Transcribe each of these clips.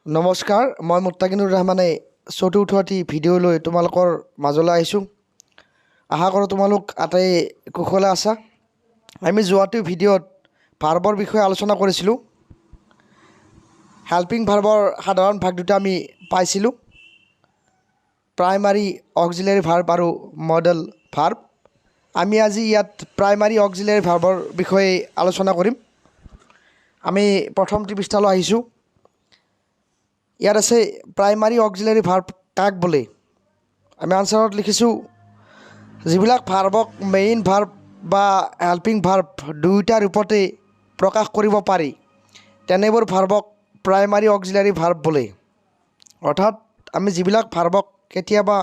নমস্কাৰ, মই মুত্তাকিনুৰ ৰহমানে চতুৰ্থ এটি ভিডিঅ' লৈ তোমালোকৰ মাজলৈ আহিছোঁ। আশা কৰোঁ তোমালোক আটাই কুশলে আছা। আমি যোৱাটো ভিডিঅ'ত ভাৰ্বৰ বিষয়ে আলোচনা কৰিছিলোঁ। হেল্পিং ভাৰ্বৰ সাধাৰণ ভাগ দুটা আমি পাইছিলোঁ, প্ৰাইমাৰী অক্সিলাৰী ভাৰ্ব আৰু মডেল ভাৰ্ব। আমি আজি ইয়াত প্ৰাইমাৰী অক্সিলাৰী ভাৰ্বৰ বিষয়ে আলোচনা কৰিম। আমি প্ৰথমটি পৃষ্ঠালৈ আহিছোঁ। ইয়াত আছে প্ৰাইমাৰী অক্সিলাৰী ভাৰ্ব কাক বোলে। আমি আনচাৰত লিখিছোঁ, যিবিলাক ভাৰ্বক মেইন ভাৰ্ব বা হেল্পিং ভাৰ্ব দুয়োটা ৰূপতে প্ৰকাশ কৰিব পাৰি, তেনেবোৰ ভাৰ্বক প্ৰাইমাৰী অক্সিলাৰী ভাৰ্ব বোলে। অৰ্থাৎ আমি যিবিলাক ভাৰ্বক কেতিয়াবা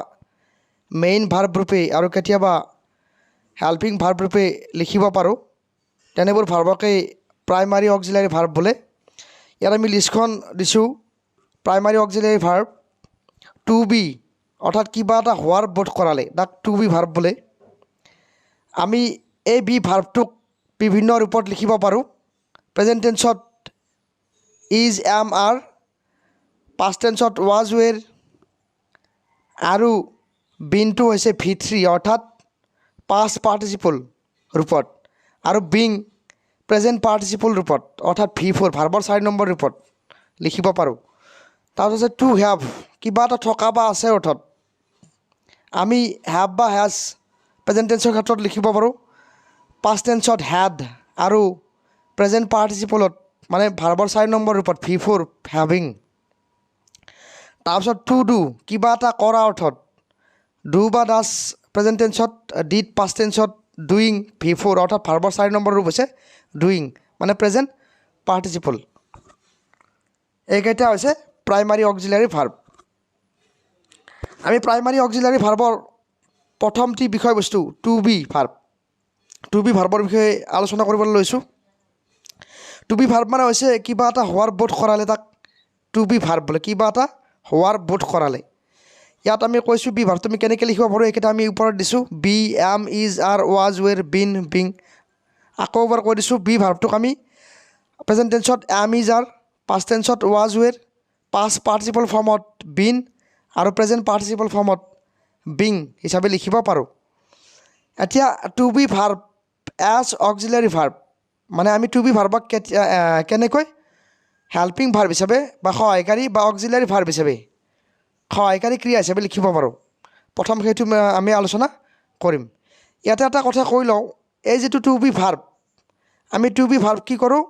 মেইন ভাৰ্ব ৰূপে আৰু কেতিয়াবা হেল্পিং ভাৰ্ব ৰূপে লিখিব পাৰোঁ, তেনেবোৰ ভাৰ্বকেই প্ৰাইমাৰী অক্সিলাৰী ভাৰ্ব বোলে। ইয়াত আমি লিষ্টখন দিছোঁ। Primary auxiliary verb to be, অৰ্থাৎ কিবা এটা হোৱাৰ বোধ কৰালে তাক টু বি ভাৰ্ব বোলে। আমি এই বি ভাৰ্বটোক বিভিন্ন ৰূপত লিখিব পাৰোঁ। প্ৰেজেণ্ট টেন্সত is, M, R, past টেন্সত was, ৱেৰ আৰু বিনটো হৈছে ভি থ্ৰী, অৰ্থাৎ পাষ্ট পাৰ্টিচিপল ৰূপত আৰু বিং প্ৰেজেণ্ট পাৰ্টিচিপল ৰূপত, অৰ্থাৎ ভি ফ'ৰ, ভাৰ্বৰ 4 নম্বৰ ৰূপত লিখিব পাৰোঁ। তাৰপিছত টু have, কিবা এটা থকা বা আছে অৰ্থত আমি have বা হেজ প্ৰেজেণ্ট টেন্সৰ ক্ষেত্ৰত লিখিব পাৰোঁ। পাষ্ট টেন্সত হেড আৰু প্ৰেজেণ্ট পাৰ্টিচিপলত, মানে ভাৰ্বৰ 4 নম্বৰ ৰূপত ভি ফ'ৰ হেভিং। তাৰপিছত টু do, কিবা এটা কৰা অৰ্থত do বা ডাছ প্ৰেজেণ্ট টেন্সত, did past টেন্সত, ডুয়িং ভি ফ'ৰ, অৰ্থাৎ ভাৰ্বৰ 4 নম্বৰ ৰূপ হৈছে ডুয়িং, মানে প্ৰেজেণ্ট পাৰ্টিচিপল। এইকেইটা হৈছে প্ৰাইমাৰী অক্সিলাৰী ভাৰ্ব। আমি প্ৰাইমাৰী অক্সিলাৰী ভাৰ্বৰ প্ৰথমটি বিষয়বস্তু to be verb, to be ভাৰ্বৰ বিষয়ে আলোচনা কৰিবলৈ লৈছোঁ। টু বি ভাৰ্ব মানে হৈছে কিবা এটা হোৱাৰ বোধ কৰালে তাক টু বি ভাৰ্ব বোলে। কিবা এটা হোৱাৰ বোধ কৰালে। ইয়াত আমি কৈছোঁ, বি ভাৰ্বটো আমি কেনেকৈ লিখিব পাৰোঁ, এইকেইটা আমি ওপৰত দিছোঁ: be, am, is, are, was, were, been, being। আকৌ এবাৰ কৈ দিছোঁ, বি ভাৰ্বটোক আমি প্ৰেজেণ্ট টেন্সত এম, is, R, past টেন্সত was, ৱেৰ, past participle ফৰ্মত বিন আৰু প্ৰেজেণ্ট পাৰ্টিচিপল ফৰ্মত বিং হিচাপে লিখিব পাৰোঁ। এতিয়া to be verb as auxiliary verb, মানে আমি টু বি ভাৰ্বক কেতিয়া কেনেকৈ হেল্পিং ভাৰ্ব হিচাপে বা সহায়কাৰী বা অক্সিলাৰী ভাৰ্ব হিচাপে, সহায়কাৰী ক্ৰিয়া হিচাপে লিখিব পাৰোঁ, প্ৰথম সেইটো আমি আলোচনা কৰিম। ইয়াতে এটা কথা কৈ লওঁ। এই যিটো টু বি ভাৰ্ব, আমি টু বি ভাৰ্ব কি কৰোঁ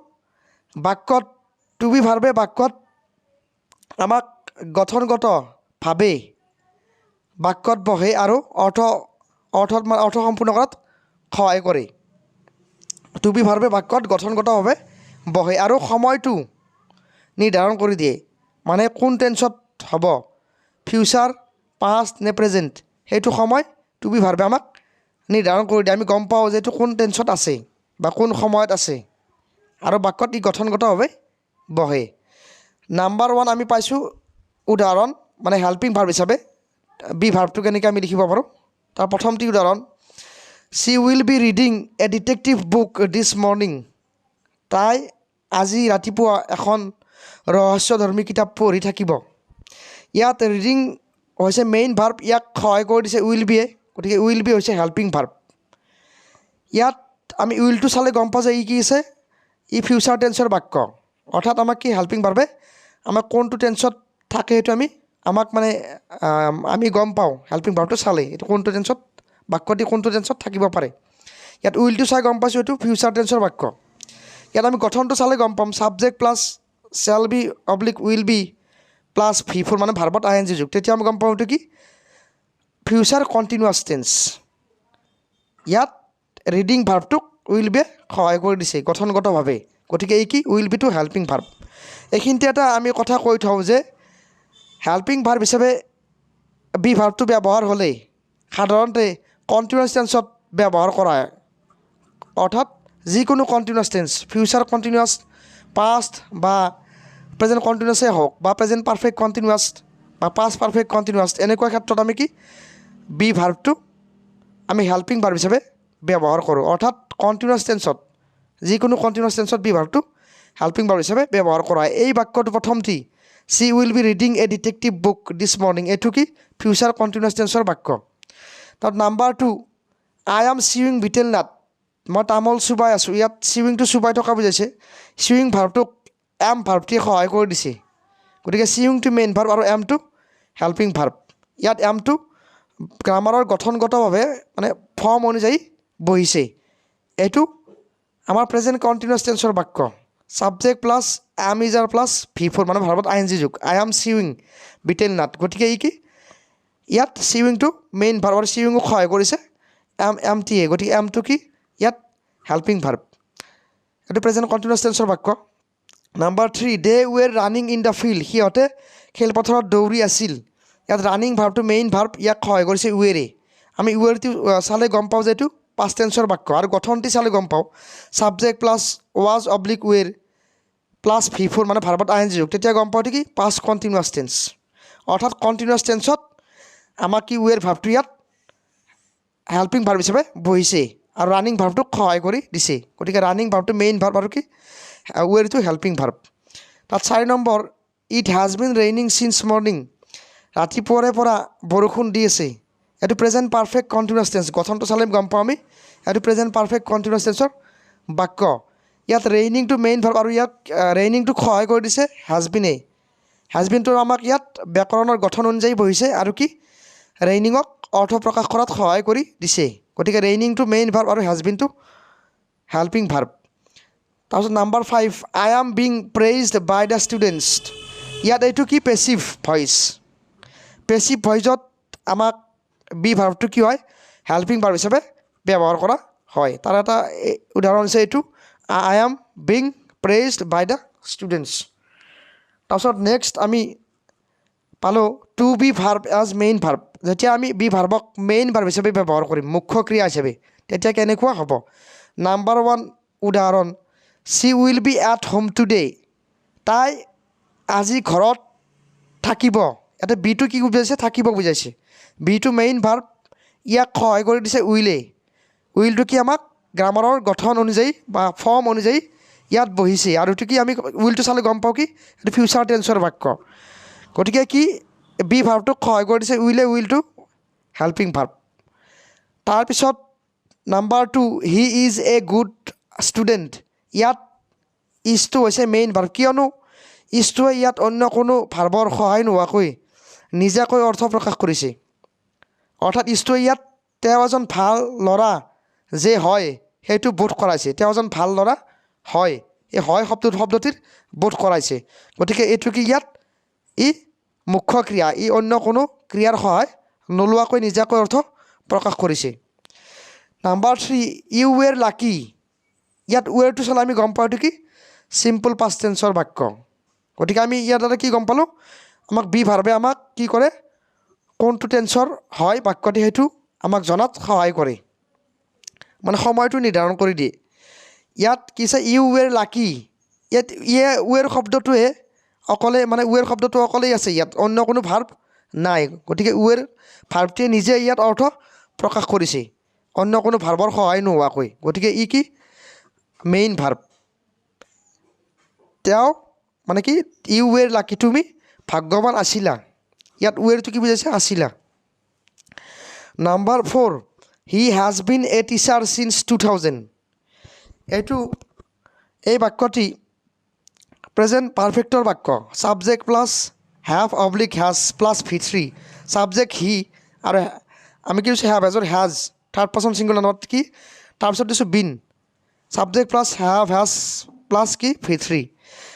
বাক্যত? টু বি ভাৰ্বে বাক্যত আমাক গঠনগতভাৱে বাক্যত বহে আৰু অৰ্থত মানে অৰ্থ সম্পূৰ্ণ কৰাত সহায় কৰে। টু বি ভাৰ্বে বাক্যত গঠনগতভাৱে বহে আৰু সময়টো নিৰ্ধাৰণ কৰি দিয়ে, মানে কোন টেন্সত হ'ব, ফিউচাৰ, পাষ্ট নে প্ৰেজেণ্ট, সেইটো সময় টু বি ভাৰ্বে আমাক নিৰ্ধাৰণ কৰি দিয়ে। আমি গম পাওঁ যে এইটো কোন টেন্সত আছে বা কোন সময়ত আছে আৰু বাক্যত ই গঠনগতভাৱে বহে। নাম্বাৰ ওৱান আমি পাইছোঁ উদাহৰণ, মানে হেল্পিং ভাৰ্ব হিচাপে বি ভাৰ্বটো কেনেকৈ আমি লিখিব পাৰোঁ, তাৰ প্ৰথমটি উদাহৰণ: "She will be reading a detective book this morning." তাই আজি ৰাতিপুৱা এখন ৰহস্যধৰ্মী কিতাপ পঢ়ি থাকিব। ইয়াত ৰিডিং হৈছে মেইন ভাৰ্ব। ইয়াক সহায় কৰি দিছে will বিয়ে। গতিকে will be হৈছে হেল্পিং ভাৰ্ব। ইয়াত আমি উইলটো চালে গম পাওঁ যে ই কি আছে, ই ফিউচাৰ টেন্সৰ বাক্য। অৰ্থাৎ আমাক কি হেল্পিং ভাৰ্বে আমাক কোনটো টেন্সত থাকে সেইটো আমি আমাক মানে আমি গম পাওঁ হেল্পিং ভাৰ্বটো চালেই, এইটো কোনটো টেন্সত, বাক্যটি কোনটো টেন্সত থাকিব পাৰে। ইয়াত উইলটো চাই গম পাইছোঁ এইটো ফিউচাৰ টেন্সৰ বাক্য। ইয়াত আমি গঠনটো চালে গম পাম, subject plus shall be oblique will be plus V4, মানে ভাৰ্বত আই এন জি যোগ। তেতিয়া আমি গম পাওঁ এইটো কি ফিউচাৰ কণ্টিনিউৱাছ টেন্স। ইয়াত ৰিডিং ভাৰ্বটোক will বিয়ে সহায় কৰি দিছে গঠনগতভাৱে। গতিকে এই কি will বিটো হেল্পিং ভাৰ্ব। এইখিনিতে এটা আমি কথা কৈ থওঁ যে হেল্পিং ভাৰ্ব হিচাপে বি ভাৰ্বটো ব্যৱহাৰ হ'লেই সাধাৰণতে কণ্টিনিউৱাছ টেন্সত ব্যৱহাৰ কৰা হয়। অৰ্থাৎ যিকোনো continuous tense, future continuous, past বা প্ৰেজেণ্ট কণ্টিনিউৱাছেই হওক বা প্ৰেজেণ্ট পাৰফেক্ট কণ্টিনিউৱাছ বা পাষ্ট পাৰফেক্ট কণ্টিনিউৱাছ, এনেকুৱা ক্ষেত্ৰত আমি কি বি ভাৰ্বটো আমি হেল্পিং ভাৰ্ব হিচাপে ব্যৱহাৰ কৰোঁ। অৰ্থাৎ কণ্টিনিউৱাছ টেন্সত, যিকোনো কণ্টিনিউৱাছ টেন্সত বি ভাৰ্বটো হেল্পিং ভাৰ্ব হিচাপে ব্যৱহাৰ কৰা হয়। এই বাক্যটো প্ৰথমটি She will be reading a detective book this morning. এইটো কি ফিউচাৰ কণ্টিনিউৱাছ টেন্সৰ বাক্য। তাত number 2, I am chewing betel nut. মই তামোল চুবাই আছোঁ। ইয়াত চিউইংটো চুবাই থকা বুজাইছে। চিউইং ভাৰ্বটোক এম ভাৰ্বটোৱে সহায় কৰি দিছে। গতিকে চিউইংটো মেইন ভাৰ্ব আৰু এমটো হেল্পিং ভাৰ্ব। ইয়াত এমটো গ্ৰামাৰৰ গঠনগতভাৱে, মানে ফৰ্ম অনুযায়ী বহিছে। এইটো আমাৰ প্ৰেজেণ্ট কণ্টিনিউৱাছ টেন্সৰ বাক্য। Subject plus am, is, are plus V4, মানে ভাৰ্বত আই এন জি যোগ। I am chewing betel nut. গতিকে ই কি ইয়াত চিউইংটো মেইন ভাৰ্ব আৰু চিউইঙক সহায় কৰিছে এম, এম টিয়ে। গতিকে এমটো কি ইয়াত হেল্পিং ভাৰ্ব। এইটো প্ৰেজেণ্ট কণ্টিনিউৱাছ টেন্সৰ বাক্য। Number 3, they were running in the field. সিহঁতে খেলপথাৰত দৌৰি আছিল। ইয়াত ৰানিং ভাৰ্বটো মেইন ভাৰ্ব, ইয়াক সহায় কৰিছে ৱেৰে। আমি ৱেৰটো চালে গম পাওঁ যে এইটো পাষ্ট টেন্সৰ বাক্য আৰু গঠনটি চালে গম পাওঁ subject plus was oblique were plus V4, মানে ভাৰ্বত আই এন জি যোগ। তেতিয়া গম পাওঁ কি পাষ্ট কণ্টিনিউৱাছ টেন্স। অৰ্থাৎ কণ্টিনিউৱাছ টেন্সত আমাক কি ৱেৰ ভাৰ্বটো ইয়াত হেল্পিং ভাৰ্ব হিচাপে বহিছে আৰু ৰানিং ভাৰ্বটোক সহায় কৰি দিছে। গতিকে ৰানিং ভাৰ্বটো মেইন ভাৰ্ব আৰু কি ৱেৰটো হেল্পিং ভাৰ্ব। তাত 4 number, it has been raining since morning. ৰাতিপুৱাৰে পৰা বৰষুণ দি আছে। এইটো প্ৰেজেণ্ট পাৰফেক্ট কণ্টিনিউৱাছ টেন্স। গঠনটো চালে গম পাওঁ আমি এইটো প্ৰেজেণ্ট পাৰফেক্ট কণ্টিনিউৱাছ টেন্সৰ বাক্য। ইয়াত ৰেইনিংটো মেইন ভাৰ্ব আৰু ইয়াত ৰেইনিংটোক সহায় কৰি দিছে হেজ বিনে। হেজ বিনটো আমাক ইয়াত ব্যাকৰণৰ গঠন অনুযায়ী বহিছে আৰু কি ৰেইনিঙক অৰ্থ প্ৰকাশ কৰাত সহায় কৰি দিছে। গতিকে ৰেইনিংটো মেইন ভাৰ্ব আৰু হেজ বিনটো হেল্পিং ভাৰ্ব। তাৰপিছত number 5, I am being praised by the students. ইয়াত এইটো কি পেচিভ ভইচ। পেচিভ ভইচত আমাক বি ভাৰ্বটো কি হয় হেল্পিং ভাৰ্ব হিচাপে ব্যৱহাৰ কৰা হয়। তাৰ এটা উদাহৰণ হৈছে এইটো, I am being praised by the students. তাৰপিছত নেক্সট আমি পালোঁ to be verb as main verb. যেতিয়া আমি বি ভাৰ্বক মেইন ভাৰ্ব হিচাপে ব্যৱহাৰ কৰিম, মুখ্য ক্ৰিয়া হিচাপে, তেতিয়া কেনেকুৱা হ'ব? নাম্বাৰ 1 উদাহৰণ, she will be at home today. তাই আজি ঘৰত থাকিব। ইয়াতে বিটো কি বুজাইছে? থাকিব বুজাইছে। বিটো মেইন ভাৰ্ব, ইয়াক সহায় কৰি দিছে উইলে। উইলটো কি আমাক গ্ৰামাৰৰ গঠন অনুযায়ী বা ফৰ্ম অনুযায়ী ইয়াত বহিছে আৰু এইটো কি আমি উইলটো চালে গম পাওঁ কি এইটো ফিউচাৰ টেন্সৰ বাক্য। গতিকে কি বি ভাৰ্বটোক সহায় কৰি দিছে উইলে, উইলটো হেল্পিং ভাৰ্ব। তাৰপিছত number 2, he is a good student. ইয়াত ইজটো হৈছে মেইন ভাৰ্ব, কিয়নো ইজটোৱে ইয়াত অন্য কোনো ভাৰ্বৰ সহায় নোহোৱাকৈ নিজাকৈ অৰ্থ প্ৰকাশ কৰিছে। অৰ্থাৎ ইজটোৱে ইয়াত তেওঁ এজন ভাল ল'ৰা যে হয় সেইটো বোধ কৰাইছে। তেওঁ এজন ভাল ল'ৰা হয়, এই হয় শব্দটিৰ বোধ কৰাইছে। গতিকে এইটো কি ইয়াত ই মুখ্য ক্ৰিয়া, ই অন্য কোনো ক্ৰিয়াৰ সহায় নোলোৱাকৈ নিজাকৈ অৰ্থ প্ৰকাশ কৰিছে। Number 3, you were lucky. ইয়াত ৱেৰটো চালে আমি গম পাওঁ এইটো কি চিম্পল পাষ্ট টেন্সৰ বাক্য। গতিকে আমি ইয়াত এটা কি গম পালোঁ, আমাক বি ভাৰ্বে আমাক কি কৰে, কোনটো টেন্সৰ হয় বাক্যটি সেইটো আমাক জনাত সহায় কৰে, মানে সময়টো নিৰ্ধাৰণ কৰি দিয়ে। ইয়াত কি আছে, you were lucky. ইয়াত ইয়ে ৱেৰ শব্দটোৱে অকলে, মানে ৱেৰ শব্দটো অকলেই আছে, ইয়াত অন্য কোনো ভাৰ্ব নাই। গতিকে ৱেৰ ভাৰ্বটোৱে নিজে ইয়াত অৰ্থ প্ৰকাশ কৰিছে অন্য কোনো ভাৰ্বৰ সহায় নোহোৱাকৈ। গতিকে ই কি মেইন ভাৰ্ব। তেওঁ মানে কি you were lucky, তুমি ভাগ্যৱান আছিলা। ইয়াত ৱেৰটো কি বুজাইছে? আছিলা। Number 4, he has been a teacher since 2000. এই বাক্যটি প্ৰেজেণ্ট পাৰফেক্টৰ বাক্য। Subject plus have oblique has plus V3, subject he আৰু আমি কি দিছোঁ have হেজৰ হেজ, থাৰ্ড পাৰ্চন singular নাম্বাৰত কি তাৰপিছত দিছোঁ been, subject plus have has plus কি ভি থ্ৰী।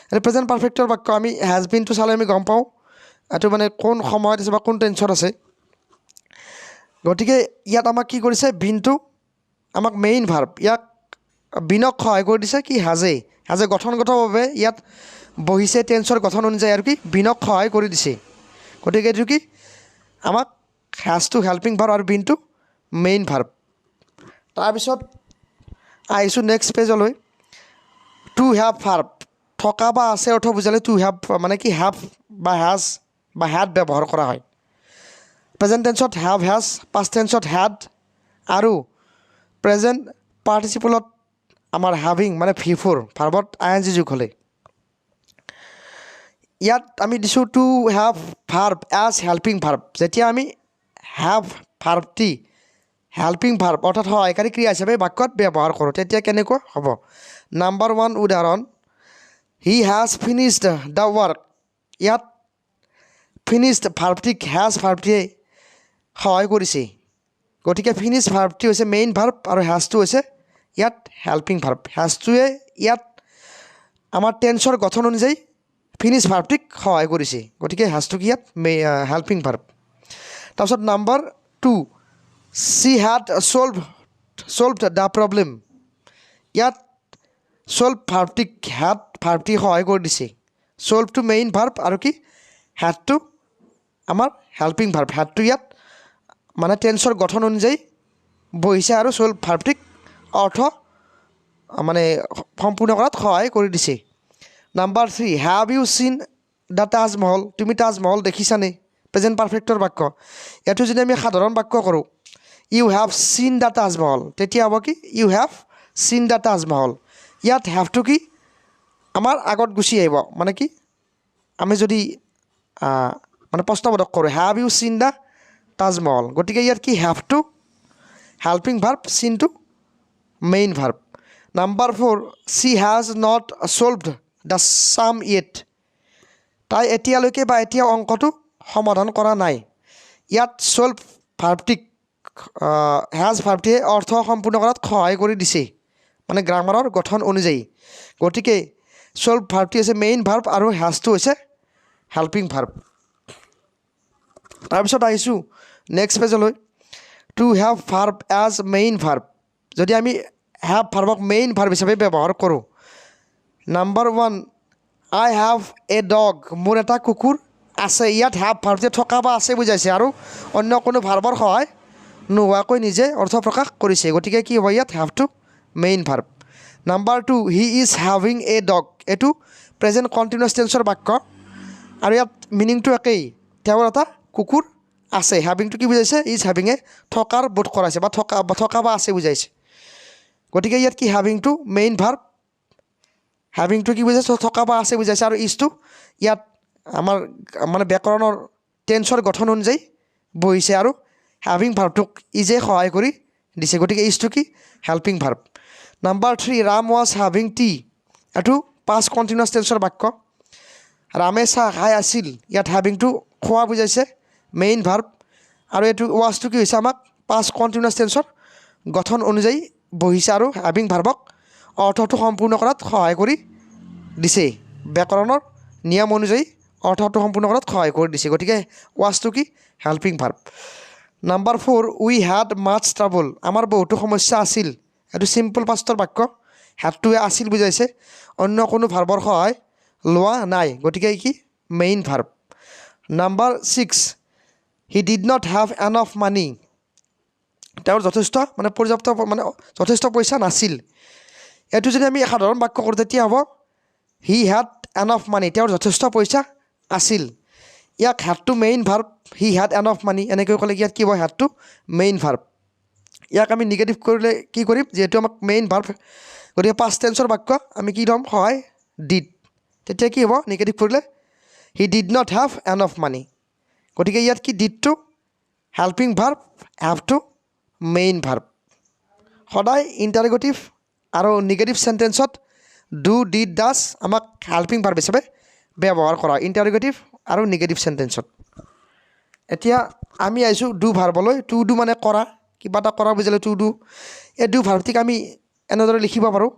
এইটো প্ৰেজেণ্ট পাৰফেক্টৰ বাক্য। আমি হেজ বিনটো চালে আমি গম পাওঁ এইটো মানে কোন সময়ত আছে বা কোন টেন্সত আছে। গতিকে ইয়াত আমাক কি কৰিছে, বিনটো আমাক মেইন ভাৰ্ব, ইয়াক বিনক সহায় কৰি দিছে কি হাজে। হাজে গঠনগতভাৱে ইয়াত বহিছে টেন্সৰ গঠন অনুযায়ী আৰু কি বিনক সহায় কৰি দিছে। গতিকে এইটো কি আমাক হেজটো হেল্পিং ভাৰ্ব আৰু বিনটো মেইন ভাৰ্ব। তাৰপিছত আহিছোঁ নেক্সট পেজলৈ। টু have verb, থকা বা আছে অৰ্থ বুজালে টু have মানে কি have বা হেজ বা হেড ব্যৱহাৰ কৰা হয়। প্ৰেজেণ্ট টেন্সত have has, past টেন্সত হেড আৰু প্ৰেজেণ্ট পাৰ্টিচিপলত আমাৰ হেভিং, মানে ভি ফ'ৰ, ভাৰ্বত আই এন জি যোগ হ'লে। ইয়াত আমি দিছোঁ to have verb as helping verb। যেতিয়া আমি have ভাৰ্বটি হেল্পিং ভাৰ্ব, অৰ্থাৎ সহায়কাৰী ক্ৰিয়া হিচাপে বাক্যত ব্যৱহাৰ কৰোঁ, তেতিয়া কেনেকুৱা হ'ব? নাম্বাৰ ওৱান উদাহৰণ, "He has finished the work." ইয়াত ফিনিছড ভাৰ্বটিক হেজ ভাৰ্বটিয়ে সহায় কৰিছে। গতিকে ফিনিছ ভাৰ্বটি হৈছে মেইন ভাৰ্ব আৰু হেজটো হৈছে ইয়াত হেল্পিং ভাৰ্ব। হেজটোৱে ইয়াত আমাৰ টেন্সৰ গঠন অনুযায়ী ফিনিছ ভাৰ্বটিক সহায় কৰিছে। গতিকে হেজটো কি ইয়াত? Helping verb. তাৰপিছত number 2, "She had solved the problem." ইয়াত ছল্ভ ভাৰ্বটিক হেড ভাৰ্বটি সহায় কৰি দিছে। ছল্ভটো মেইন ভাৰ্ব আৰু কি হেডটো আমাৰ হেল্পিং ভাৰ্ব। হেডটো ইয়াত মানে টেন্সৰ গঠন অনুযায়ী বহিছে আৰু ছল্ভ ভাৰ্বটিক অৰ্থ মানে সম্পূৰ্ণ কৰাত সহায় কৰি দিছে। Number 3, "Have you seen the Taj Mahal?" তুমি তাজমহল দেখিছানে? প্ৰেজেণ্ট পাৰফেক্টৰ বাক্য। ইয়াতো যদি আমি সাধাৰণ বাক্য কৰোঁ, "You have seen the Taj Mahal," তেতিয়া হ'ব কি? "You have seen the Taj Mahal." ইয়াত হেভটো কি আমাৰ আগত গুচি আহিব। মানে কি, আমি যদি মানে প্ৰশ্নবোধক কৰোঁ, "Have you seen the Taj Mahal?" গতিকে ইয়াত কি হেভটো হেল্পিং ভাৰ্ব, চিনটো main verb. Number 4, "She has not solved the sum yet." তাই এতিয়ালৈকে বা এতিয়া অংকটো সমাধান কৰা নাই। ইয়াত ছল্ভ ভাৰ্বটিক হেজ ভাৰ্বটিয়ে অৰ্থ সম্পূৰ্ণ কৰাত সহায় কৰি দিছে, মানে গ্ৰামাৰৰ গঠন অনুযায়ী। গতিকে ছল্ভ ভাৰ্বটি হৈছে মেইন ভাৰ্ব আৰু হেজটো হৈছে হেল্পিং ভাৰ্ব। তাৰপিছত আহিছোঁ next পেজলৈ, to have verb as main verb। যদি আমি have ভাৰ্বক মেইন ভাৰ্ব হিচাপে ব্যৱহাৰ কৰোঁ। Number 1, "I have a dog." মোৰ এটা কুকুৰ আছে। ইয়াত have ভাৰ্বটোৱে থকা বা আছে বুজাইছে আৰু অন্য কোনো ভাৰ্বৰ সহায় নোহোৱাকৈ নিজে অৰ্থ প্ৰকাশ কৰিছে। গতিকে কি হ'ব ইয়াত? হেভটো main verb. Number 2, "He is having a dog." এইটো প্ৰেজেণ্ট কণ্টিনিউৱাছ টেন্সৰ বাক্য আৰু ইয়াত মিনিংটো একেই, তেওঁৰ এটা কুকুৰ আছে। হেভিংটো কি বুজাইছে? Is হেভিঙে থকাৰ বোধ কৰাইছে বা থকা বা আছে বুজাইছে। গতিকে ইয়াত কি হেভিংটো মেইন ভাৰ্ব। হেভিংটো কি বুজাইছে? থকা বা আছে বুজাইছে। আৰু ইজটো ইয়াত আমাৰ মানে ব্যাকৰণৰ টেন্সৰ গঠন অনুযায়ী বহিছে আৰু হেভিং ভাৰ্বটোক ইজে সহায় কৰি দিছে। গতিকে ইজটো কি? Helping verb. Number 3, "Ram was having tea." এইটো পাষ্ট কণ্টিনিউৱাছ টেন্সৰ বাক্য। ৰামে চাহ খাই আছিল। ইয়াত হেভিংটো খোৱা বুজাইছে, মেইন ভাৰ্ব। আৰু এইটো ৱাজটো কি হৈছে? আমাক পাষ্ট কণ্টিনিউৱাছ টেন্সৰ গঠন অনুযায়ী বহিছে আৰু হেভিং ভাৰ্বক অৰ্থটো সম্পূৰ্ণ কৰাত সহায় কৰি দিছে। ব্যাকৰণৰ নিয়ম অনুযায়ী অৰ্থটো সম্পূৰ্ণ কৰাত সহায় কৰি দিছে। গতিকে ৱাজটো কি? Helping verb. Number 4, "We had much trouble." আমাৰ বহুতো সমস্যা আছিল। এইটো চিম্পল পাষ্টৰ বাক্য। হেডটোৱে আছিল বুজাইছে, অন্য কোনো ভাৰ্বৰ সহায় লোৱা নাই। গতিকে কি? Main verb. Number 6, "He did not have enough money." তেওঁৰ যথেষ্ট মানে পৰ্যাপ্ত মানে যথেষ্ট পইচা নাছিল। এইটো যদি আমি সাধাৰণ বাক্য কৰোঁ, তেতিয়া হ'ব "He had enough money." তেওঁৰ যথেষ্ট পইচা আছিল। ইয়াক হেডটো main verb. "He had enough money" এনেকৈ ক'লে ইয়াত কি হ'ব? হেডটো মেইন ভাৰ্ব। ইয়াক আমি নিগেটিভ কৰিলে কি কৰিম? যিহেতু আমাক মেইন ভাৰ্ব, গতিকে পাষ্ট টেন্সৰ বাক্য, আমি কি ল'ম সহায়? Did. তেতিয়া কি হ'ব নিগেটিভ কৰিলে? "He did not have enough money." গতিকে ইয়াত কি ডিডটো হেল্পিং ভাৰ্ব, হেভটো মেইন ভাৰ্ব। সদায় ইণ্টাৰগেটিভ আৰু নিগেটিভ চেণ্টেন্সত do, did, does আমাক হেল্পিং ভাৰ্ব হিচাপে ব্যৱহাৰ কৰা হয় ইণ্টাৰগেটিভ আৰু নিগেটিভ চেণ্টেন্সত। এতিয়া আমি আহিছোঁ do ভাৰ্বলৈ। টু do মানে কৰা, কিবা এটা কৰা বুজালে টু do. এই do ভাৰ্বটিক আমি এনেদৰে লিখিব পাৰোঁ,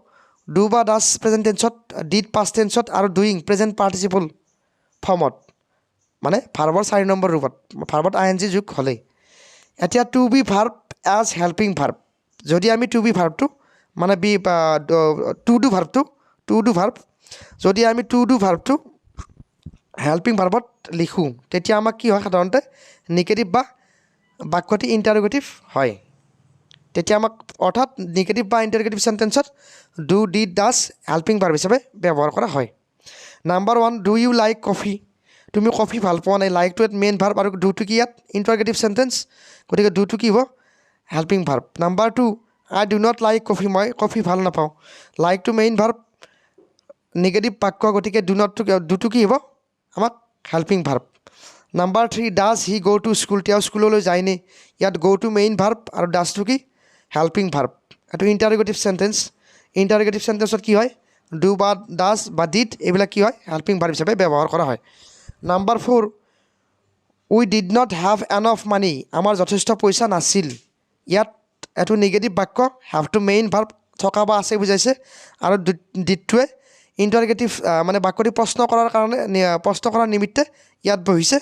do বা ডাছ প্ৰেজেণ্ট টেন্সত, did past টেন্সত আৰু ডুয়িং প্ৰেজেণ্ট পাৰ্টিচিপল ফৰ্মত, মানে ভাৰ্বৰ 4 নম্বৰ ৰূপত, ভাৰ্বত আই এন জি যোগ হ'লেই। এতিয়া to be verb as helping verb। যদি আমি টু বি ভাৰ্বটো মানে বি টু do ভাৰ্বটো, টু do verb, যদি আমি টু do ভাৰ্বটো হেল্পিং ভাৰ্বত লিখোঁ, তেতিয়া আমাক কি হয়? সাধাৰণতে নিগেটিভ বা বাক্যটি ইণ্টাৰগেটিভ হয়। তেতিয়া আমাক অৰ্থাৎ নিগেটিভ বা interrogative চেণ্টেন্সত do, did, does helping verb হিচাপে ব্যৱহাৰ কৰা হয়। Number 1, "Do you like coffee?" তুমি কফি ভাল পোৱা নাই? লাইকটো ইয়াত মেইন ভাৰ্ব আৰু ডুটো কি ইয়াত? Interrogative sentence. গতিকে ডুটো কি হ'ব? Helping verb. Number 2, "I do not like coffee." মই কফি ভাল নাপাওঁ। লাইকটো মেইন ভাৰ্ব, নিগেটিভ বাক্য, গতিকে do নটটো, ডুটো কি হ'ব? আমাক Helping verb. Number three, does he go to school? তেওঁ স্কুললৈ যায়নে? ইয়াত গ'টো মেইন ভাৰ্ব আৰু ডাজটো কি? Helping verb. এইটো ইণ্টাৰগেটিভ চেণ্টেঞ্চ। ইণ্টাৰগেটিভ চেণ্টেঞ্চত কি হয়? Do বা ডাজ বা did, এইবিলাক কি হয়? হেল্পিং ভাৰ্ব হিচাপে ব্যৱহাৰ কৰা হয়। Number four, we did not have enough money. আমাৰ যথেষ্ট পইচা নাছিল। ইয়াত এইটো নিগেটিভ বাক্য। হেভটো মেইন ভাৰ্ব, থকা বা আছে বুজাইছে আৰু ডিডটোৱে ইণ্টাৰগেটিভ, মানে বাক্যটি প্ৰশ্ন কৰাৰ কাৰণে, প্ৰশ্ন কৰাৰ নিমিত্তে ইয়াত বহিছে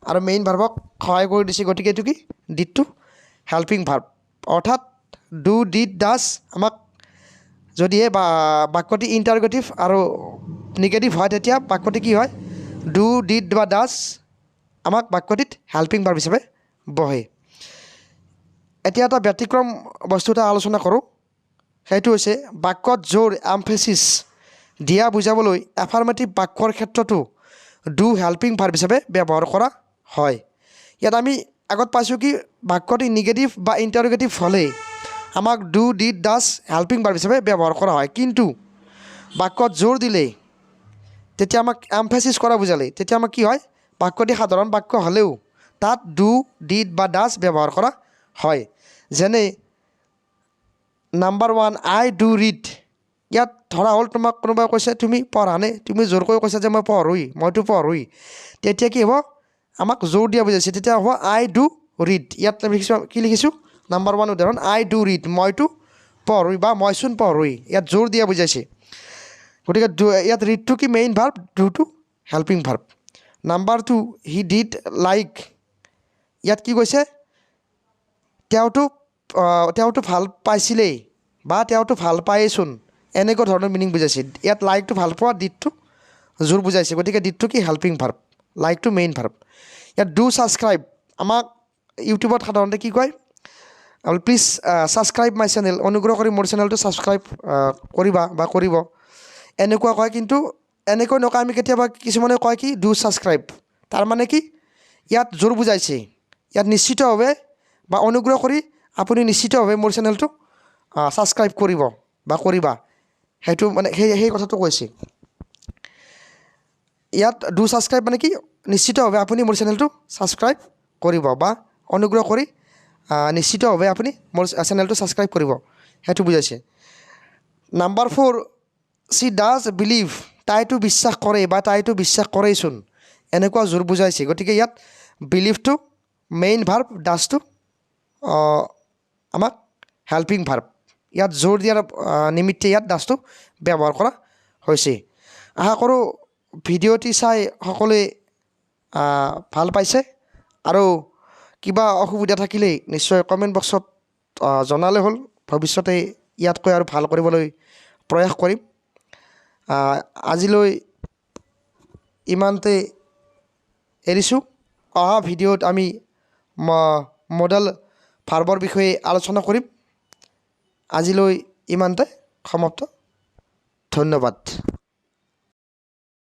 আৰু মেইন ভাৰ্বক সহায় কৰি দিছে। গতিকে এইটো কি? ডিডটো হেল্পিং ভাৰ্ব। অৰ্থাৎ do, did, does আমাক যদিহে বা বাক্যটি ইণ্টাৰগেটিভ আৰু নিগেটিভ হয়, তেতিয়া বাক্যটি কি হয়? Do, did বা ডাজ আমাক বাক্যটিত হেল্পিং ভাৰ্ব হিচাপে বহে। এতিয়া এটা ব্যতিক্ৰম বস্তু এটা আলোচনা কৰোঁ। সেইটো হৈছে বাক্যত জোৰ, এমফেচিছ দিয়া বুজাবলৈ এফাৰ্মেটিভ বাক্যৰ ক্ষেত্ৰতো do helping verb হিচাপে ব্যৱহাৰ কৰা হয়। ইয়াত আমি আগত পাইছোঁ কি, বাক্যটি নিগেটিভ বা ইণ্টাৰগেটিভ হ'লে আমাক do, did, does helping verb হিচাপে ব্যৱহাৰ কৰা হয়। কিন্তু বাক্যত জোৰ দিলে, তেতিয়া আমাক এমফেচিছ কৰা বুজালে, তেতিয়া আমাক কি হয়? বাক্যটি সাধাৰণ বাক্য হ'লেও তাত do, did বা ডাজ ব্যৱহাৰ কৰা হয়। যেনে number one, I do read. ইয়াত ধৰা হ'ল তোমাক কোনোবাই কৈছে, তুমি পঢ়ানে? তুমি জোৰকৈ কৈছা যে মই পঢ়োঁ, মইতো পঢ়োঁ। তেতিয়া কি হ'ব? আমাক জোৰ দিয়া বুজাইছে। তেতিয়া হ'ব I do read. ইয়াত আমি লিখিছোঁ, কি লিখিছোঁ? নাম্বাৰ ওৱান উদাহৰণ, I do read, মইতো পঢ়োঁ বা মইচোন পঢ়োঁ। ইয়াত জোৰ দিয়া বুজাইছে। গতিকে ইয়াত ৰিডটো কি? মেইন ভাৰ্ব, ডুটো helping verb. Number two, he did like. ইয়াত কি কৈছে? তেওঁতো ভাল পাইছিলেই বা তেওঁতো ভাল পায়েইচোন, এনেকুৱা ধৰণৰ মিনিং বুজাইছে। ইয়াত লাইকটো ভাল পোৱা, ডিডটো জোৰ বুজাইছে। গতিকে ডিডটো কি? হেল্পিং ভাৰ্ব, লাইকটো মেইন ভাৰ্ব। ইয়াত do subscribe. আমাক ইউটিউবত সাধাৰণতে কি কয়? Please subscribe my channel, অনুগ্ৰহ কৰি মোৰ চেনেলটো ছাবস্ক্ৰাইব কৰিবা বা কৰিব, এনেকুৱা কয়। কিন্তু এনেকৈ নকয়, আমি কেতিয়াবা কিছুমানে কয় কি, do subscribe. তাৰমানে কি? ইয়াত জোৰ বুজাইছে। ইয়াত নিশ্চিতভাৱে বা অনুগ্ৰহ কৰি আপুনি নিশ্চিতভাৱে মোৰ চেনেলটো ছাবস্ক্ৰাইব কৰিব বা কৰিবা, সেইটো মানে সেই কথাটো কৈছে। ইয়াত do subscribe মানে কি? নিশ্চিতভাৱে আপুনি মোৰ চেনেলটো ছাবস্ক্ৰাইব কৰিব বা অনুগ্ৰহ কৰি নিশ্চিতভাৱে আপুনি মোৰ চেনেলটো ছাবস্ক্ৰাইব কৰিব, সেইটো বুজাইছে। Number four, she does believe. তাইতো বিশ্বাস কৰে বা তাইতো বিশ্বাস কৰেইচোন, এনেকুৱা জোৰ বুজাইছে। গতিকে ইয়াত বিলিভটো মেইন ভাৰ্ব, ডাজটো আমাক হেল্পিং ভাৰ্ব। ইয়াত জোৰ দিয়াৰ নিমিত্তে ইয়াত ডাজটো ব্যৱহাৰ কৰা হৈছে। আশা কৰোঁ ভিডিঅ'টি চাই সকলোৱে ভাল পাইছে আৰু কিবা অসুবিধা থাকিলেই নিশ্চয় কমেণ্ট বক্সত জনালে হ'ল। ভৱিষ্যতে ইয়াতকৈ আৰু ভাল কৰিবলৈ প্ৰয়াস কৰিম। আজিলৈ ইমানতে এৰিছোঁ। অহা ভিডিঅ'ত আমি মডেল ভাৰ্বৰ বিষয়ে আলোচনা কৰিম। আজিলৈ ইমানতে সমাপ্ত। ধন্যবাদ।